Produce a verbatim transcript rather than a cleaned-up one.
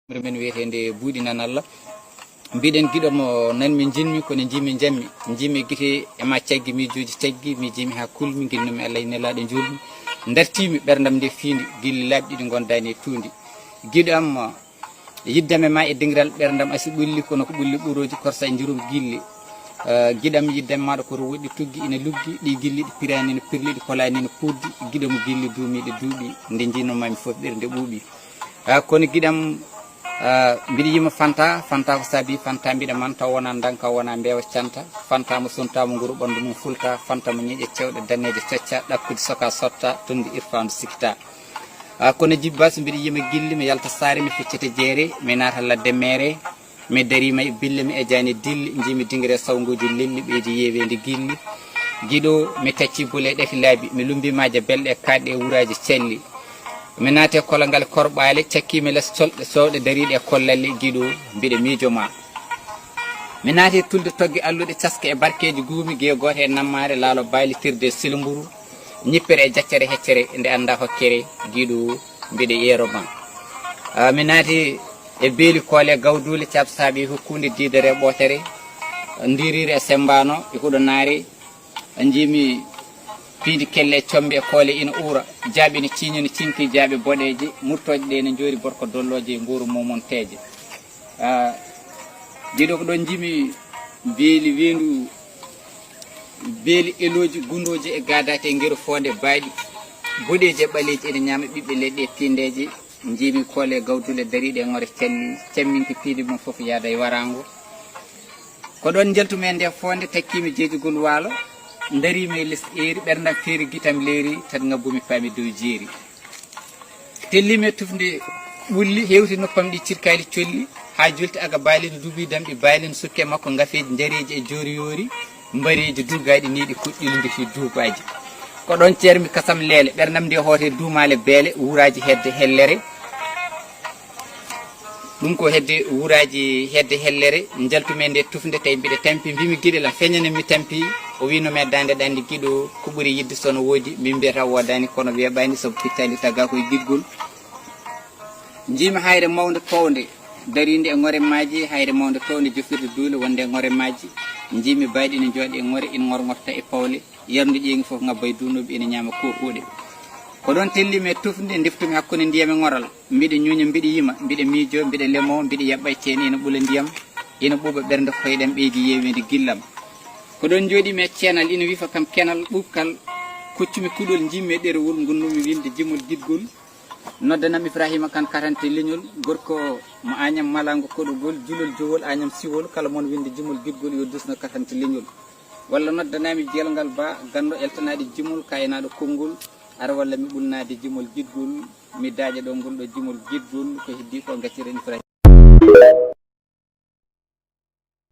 Mbiɗo men wiyeteende Buuɗi Nan Allah. Mbiɗen giɗo mo nanmi njinmi, kono njimi njammi. Njimi gite e ma caggi, miijooji caggi, miijimi haa kulmi, nginnumi Allah e nelaaɗo njuulmi. Ndartiimi ɓerndam nde fiindi, gilli laaɓi ɗiɗi ngondaani e tuundi. Giɗo am, yiddam e ma e dingiral ɓerndam asi ɓulli, kono ko ɓulli ɓurooji korsa e njurum gilli. Ah, giɗam yiddam maɗa koto woɗɗi tuggi ina luggi, ɗi gilli ɗi pirani no pirli, ɗi kolani no puddi, giɗam gilli duumiiɗi duuɓi, nde njinnoma mi fof ɓernde ɓuuɓi. Ah, kono giɗam, ah, mbiɗa yima Fanta, Fanta ko saabi Fanta mbiɗa manta, wona ndanka, wona mbeewa canta, Fanta mo sonta mo nguru ɓandu mum fulta, Fanta mo ñiiƴe cewɗe daneeje cocca, ɗakkude soka sotta, tondi irfandu sikkita. Ah, kono Jibi Ba, so mbiɗa yima gilli, mi yalta saare, mi feccita jeere, mi naata ladde meere, mi darima e bille, mi ejaani dilli, njiimi dingre sawnguuji lilli, ɓeydi yeeweendi gilli. Giɗo, mi tacci bule ɗati laabi, mi lumbi maaje belɗe, kaaɗɗe e wuraaji celli. Mi naati e kologal korɓaale, cakkimi les colɗe sowɗe dariiɗe e kollalle, giɗo, mbiɗa miijo ma. Mi naati e tulde togge alluɗe, caske e barkeeji guumi, giye gooto e nammaare, laalo baalitirde e silomburu, ñippere e jaccere heccere, nde annda hokkere, giɗo, mbiɗa yeero ma. Ah, mi naati e beeli koole gawduule, caab saaɓi hokkuunde diidere e ɓootere, ndiiriire e sembaano e huɗo naare. Njiimi piindi kelle e combe e koole ina uura, jaaɓi ne ciiñi, ne ciŋki, jaaɓe boɗeeje, murtooje ɗe ina njoori, borko dollooje e nguuru momonteeje. Ah, giɗo ko ɗon njiimi beeli weendu, beeli elooji, gundooji e gaadaate e ngero foonde baaɗi, boɗeeji e ɓaleeji ina ñaama ɓiɓɓe leɗɗe e piindeeje. Njiimi koole gawduule dariiɗe e ŋore calli, camminki piindi mum fof yaada e waraango. Ko ɗon njaltumi e nde foonde, takkiimi jeejugol waalo, ndariimi e les eeri, ɓerndam feeri, gitam leeri, tan ngabbumi paami dow jeeri. Telliimi e tufnde ɓulli, hewti noppam ɗi cirkaali colli, haa julti aga baalin duuɓi damɗi baalin sukke makko, ngafeeji njareeji e joori yoori, mbareeji duugaaɗi niiɗi kuɗɗilndi fi duubaaji. Ko ɗon ceermi kasam leele, ɓerndam nde hoote duumaale beele, wuraaji hedde hellere. Ɗum ko hedde wuraaji hedde hellere, njaltumi e nde tufnde, tawi mbiɗa tampi, mbimi giɗel am, feñanen mi tampi. O wino mi daande ɗanndi giɗo, ko ɓuri yidde so no woodi, min mbiyata woodaani, kono weeɓaani, sabu pittaali tagaa koye giɗgol. Njiimi hayre mawnde townde, dariinde e ŋore maaji, hayre mawnde townde jofirde duule wonde e ŋore maaji. Njiimi bayɗi ina njooɗi e ŋore, ina ŋorŋorta e pawle, yarndu ƴeeŋi fof ŋabba e duunooɓe, ina ñaama kokuuɗe. Ko ɗoon telliimi e tufnde, ndeftumi hakkunde ndiyam e ŋoral. Mbiɗa ñuuña, mbiɗa yima, mbiɗa miijoo, mbiɗa lemoo, mbiɗa yaɓɓa e teene, ina ɓula ndiyam, ina ɓuuɓa ɓernde koyɗam, ɓeydi yeeweende gillam. Ko ɗoon njooɗiimi e ceenal, ina wifa kam kenal ɓuuɓkal, koccumi kuɗol, njiimi e ɗerewol, ngunnumi winde jimol giɗgol. Noddanam Ibrahima Kan katante leñol, gorko mo Añam Malango Koɗogol, Julol Jowol, Añam Siwol, kala mon winde jimol giɗgol yo dusno katante leñol. Walla noddanami Jeelngal Ba, ganndo eltanaɗo jimol, kayanaɗo konngol, ara walla mi ɓulnaade jimol giɗgol, mi daaƴa ɗo ngol ɗo jimol giɗgol, ko heddi ko gacciren Ibrahima.